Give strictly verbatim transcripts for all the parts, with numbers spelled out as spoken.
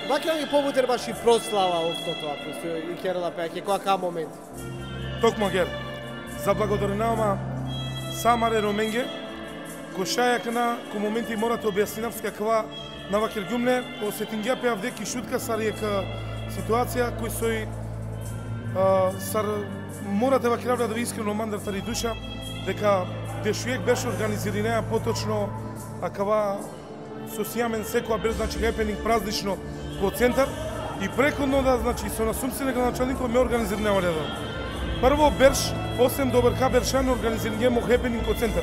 Vakergjan pobuter baši proslava oftoto april so ikerela pe, ake ko akaja moment. Tokmo agjaar. Zablagodarinava ma sa amare Romenge, ko šaj akana, ko momenti mora te objasninav, soske akava na vakergjum le, osetingja pe avdive ki Šutka sar jekh situacija koj soj, a, sar mora te vakerav le adava iskreno mandar tari duša, deka dešujekh berš organizirinaja potočno akava so si amen sekoja berš, znači, happening praznično ko centar. I prethodno da, znači, so na sum sine gradonačalniko, me organizirinava le adava. Prvo berš, posle dobar ka berša, me organiziringjem o happening ko centar.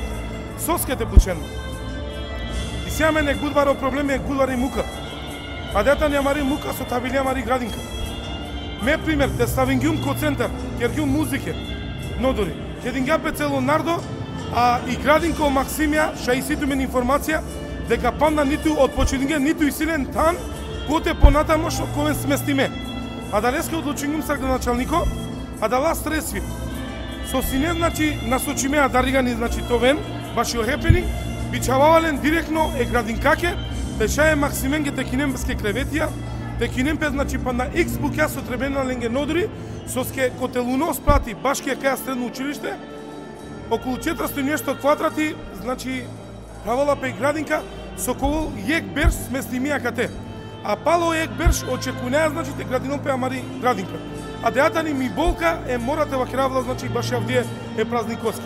Soske te pučen? Isi amen jekh but baro problemi, jekh but bari muka. Adaja tani amari muka so tavili amari gradinka. Me primer, te stavingjum ko centar, kergjum muzike, na odori. Kedingja pe celo narodo, a i gradinka o Maksimija, šaj isi tumen informacija, deka panda nitu otpočiningje, nitu isi len than kote ponatamošno ka oven smestime. Adaleske odlučingjum sar gradonačalniko, adala sredstvi so sine, znači, nasočime adarigani, znači, te oven bašo happening, bičhavava len direktno e gradinkake, te šaj e Maksimenge te kinen peske krevetija, te kinen pe, znači, panda iks bukja so trebena lenge, na odori, soske kote luno sprati bašo akaja sredno učilište, okolu četiristo nešto kvadrati, znači, pravela pe gradinka, so ka ovel jekh berš smestimi akate. A palo jekh berš očekunaja, znači, te gradinel pe amari gradinka. Adaja tani mi bolka, e, mora te vakerav la, znači, bašo avdive e praznikoske.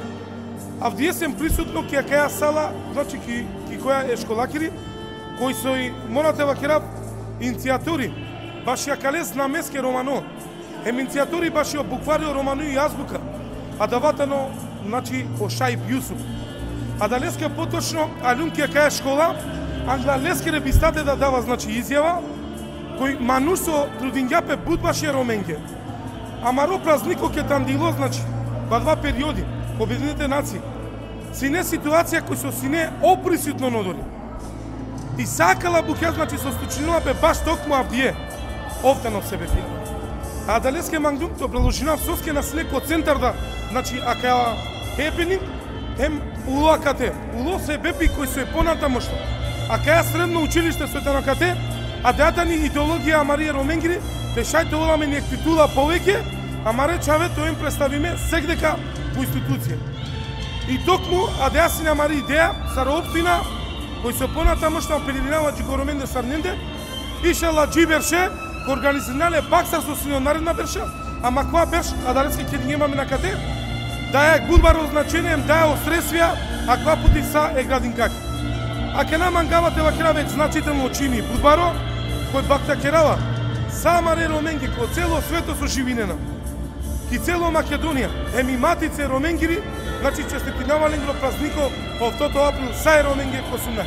Avdive sem prisutno ki akaja sala, znači, ki, ki koja e školakiri, koj soj, mora te vakerav, inicijatori bašo akale znameske romano. Hem inicijatori bašo bukvari o romano i azbuka. Adava tano, znači, o Šaip Jusuf. Adaleske potočno aljum ki akaja škola, angla leskere bistate da dava, znači, izjava, koj manuš so trudingja pe but bašo e Romenge. Amaro prazniko ked tandilo, znači, ko adava periodi, ko Obedinete nacije, sine situacija koj so sine oprisutno, na odori. I sa akala bukja, znači, so slučinela pe baš tokmo avdive, ov tano sebepija. Adaleske mangljum te obrazložinav soske na sine ko centar da, znači, akaja happening, hem ulo akate. Ulo sebepi koj soj ponatamošno akaja sredno učilište soj tano akate, adaja tani ideologija amari e Romengiri, te šaj te ovel amen jekh titula poveke, amare čhave te oven predstavime sekdeka ko institucija. I tokmo adaja sine amari ideja, sar opština, koj soj ponatamošno apelirinava dži ko Romende sar nende, inšallah dži berše, ka organizirina le pak sar so sine o naredna berša, ama kova berš, adaleske kedingjem amen akate, daja jekh but baro značenie, hem daja o sredstvija, akava puti sa e gradinkake. Akana mangava te vakerav jekh značitelno čini, but baro, koj baktakerava sa amare Romenge ko celo sveto so živinena. Ki celo Makedonija, hem i matice Romengiri, znači, čestitinava lengoro prazniko, oftoto april, sa e Romenge ko sumnaj.